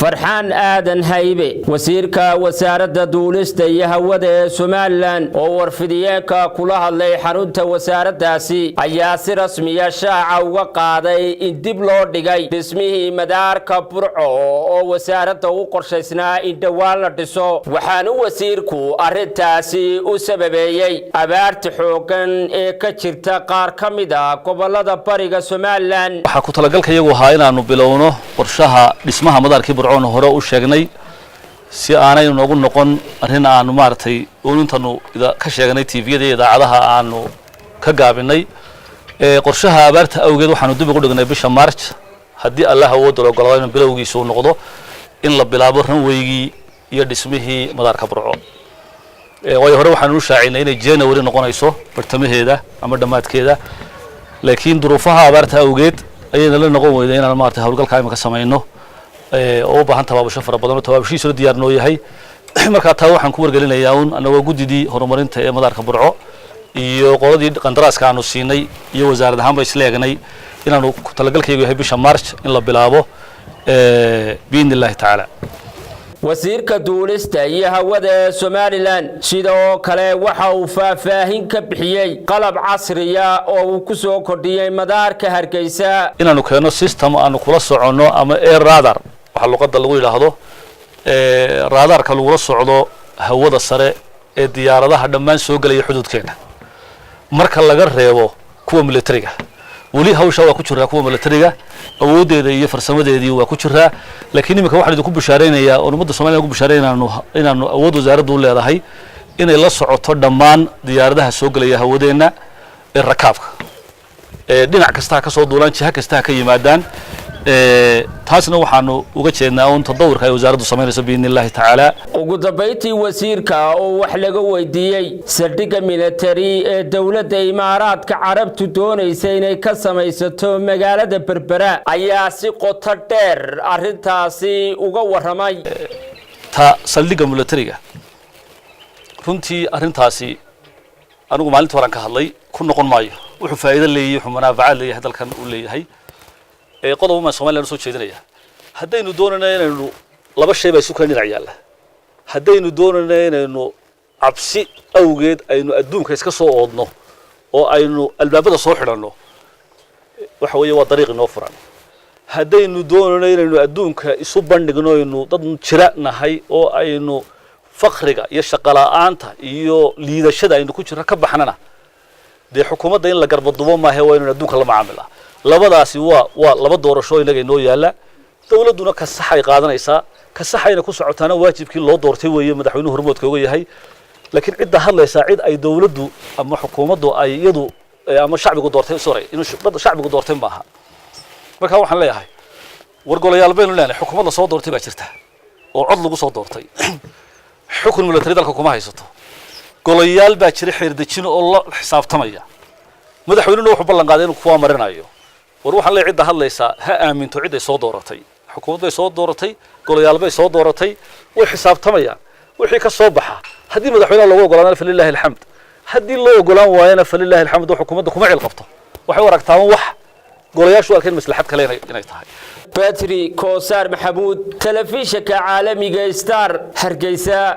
Farxaan Aadan Haybe, wasiirka wasaaradda duulista iyo hawada ee Somaliland, oo warfidiyeenka kula hadlay xarunta wasaaraddaasi, ayaa si rasmiya shaaca uga qaaday in dib loo dhigay dhismihii madaarka Burco oo wasaaradda u qorshaysnaa in dhowaan la dhiso. Waxaanu wasiirku arrintaasi u sababeeyey abaarta xooggan ee ka jirta qaar ka mid a gobolada bariga Somaliland. Waxaa ku talagalka iyagu ahaa inaanu bilowno qorshaha dhismaha madaarkii Burcoon hore u sheegnay, si aanay noogu noqon arrin aanu maaragtay uun intanu ka sheegnay TV-yada iyo idaacadaha aanu ka gaabinay. Qorshaha abaarta awgeed waxaanu dib ugu dhignay bisha March, haddii Allah awoodda la ogolaado, inuu bilowgiisa uu noqdo in la bilaabo runwaygii iyo dhismihii madaarka Burco. Waayo, hore waxaanu u shaacinay inay January noqonayso bartamaheeda ama dhammaadkeeda, laakiin duruufaha abaarta awgeed ayayna la noqon weyday inaan maaragtay howlgalka imika samayno oo u baahan tabaabusho fara badan oo tabaabushihiisuna diyaar noo yahay. Markaa taa waxaan ku wargelinayaa un annagoo guddidii horumarinta ee madaarka Burco iyo qoladii qandaraaska aanu siinay iyo wasaarad ahaan ba isla eegnay inaanu talagalkaygu yahay bisha March in la bilaabo, biidni Illahi tacaala. Wasiirka duulista iyo hawada ee Somaliland sidoo kale waxa uu faahfaahin ka bixiyey qalab casriya oo uu ku soo kordhiyey madaarka Hargeysa. Inaanu keeno system aanu kula soconno ama air radar waxaa luqadda lagu yidhaahdo, raadaarka lagula socdo hawada sare ee diyaaradaha dhammaan soo gelaya xuduudkeena, marka laga reebo kuwa militariga. Weli hawsha waa ku jiraa, kuwa militariga awooddeeda iyo farsamadeedii waa ku jiraa, laakiin iminka waxaan idinku bishaaraynayaa oon ummadda Somaaliya ugu bishaaraynaya inaanu awood wasaaraddu u leedahay inay la socoto dhammaan diyaaradaha soo gelaya hawadeenna ee rakaabka, dhinac kasta ha ka soo duulaan, jiha kasta ha ka yimaadaan. Taasna waxaanu uga jeednaa un tadawurka ay wasaaraddu samaynayso, biidni Illahi tacaala. Ugu dambayntii, wasiirka oo wax laga weydiiyey saldhigga militari ee dowladda Imaaraadka Carabtu doonaysa inay ka samaysato magaalada Berbera ayaa si qoto dheer arrintaasi uga warramay. Ta saldhigga militariga, runtii arrintaasi anigu maalinta horaan ka hadlay, ku noqon maayo. Wuxuu faa'iido leeyahay, wuxuu manaafacaad leeyahay dalkan uu leeyahay. Qodob baan Somaliland usoo jeedinaya: haddaynu doonayna inaynu, laba shay baa isu kala dhinac yaalla, haddaynu doonayna inaynu cabsi awgeed aynu adduunka iska soo oodno oo aynu albaabada soo xidhanno, waxa weeye waa dariiq inoo furan. Haddaynu doonayno inaynu adduunka isu bandhigno aynu dad jira nahay oo aynu fakriga iyo shaqola'aanta iyo liidashada aynu ku jirno ka baxnana, dee xukuumadda in la garbadubo maahe, waa inaynu adduunka la macaamilaa. Labadaasi waa laba doorasho inaga inoo yaalla. Dawladduna ka saxay qaadanaysaa, ka saxayna ku socotaana waajibkii loo doortay weeye, madaxweynuhu hormoodka uga yahay. Laakiin cidda hadlaysaa cid ay dawladdu ama xukuumaddu ay iyadu ama shacbigu doortay, sorry, inuu shacbigu doortay maaha. Marka waxaan leeyahay, war golayaal baynu leenahay, xukuumad la soo doortay baa jirta oo cod lagu soo doortay, xukun military dalka kuma haysato. Golayaal baa jira xeerdejin oo la xisaabtamaya. Madaxweynuhuna wuxuu ballan qaaday inuu kuwaa marinayo. War waxaan leeyahay, cidda hadlaysaa ha aaminto cid ay soo dooratay. Xukuumad bay soo dooratay, golayaal bay soo dooratay, way xisaabtamayaan. Wixii ka soo baxa, haddii madaxweynaha loogu ogolaadana, falilahi alxamd; haddii loo ogolaan waayana, falilahi alxamd. Oo xukuumadda kuma cil qabto, waxay u aragtaa wax golayaashu arkeen maslaxad kale inay tahay. Batri Koosaar Maxamuud, telefishinka caalamiga Star, Hargeysa.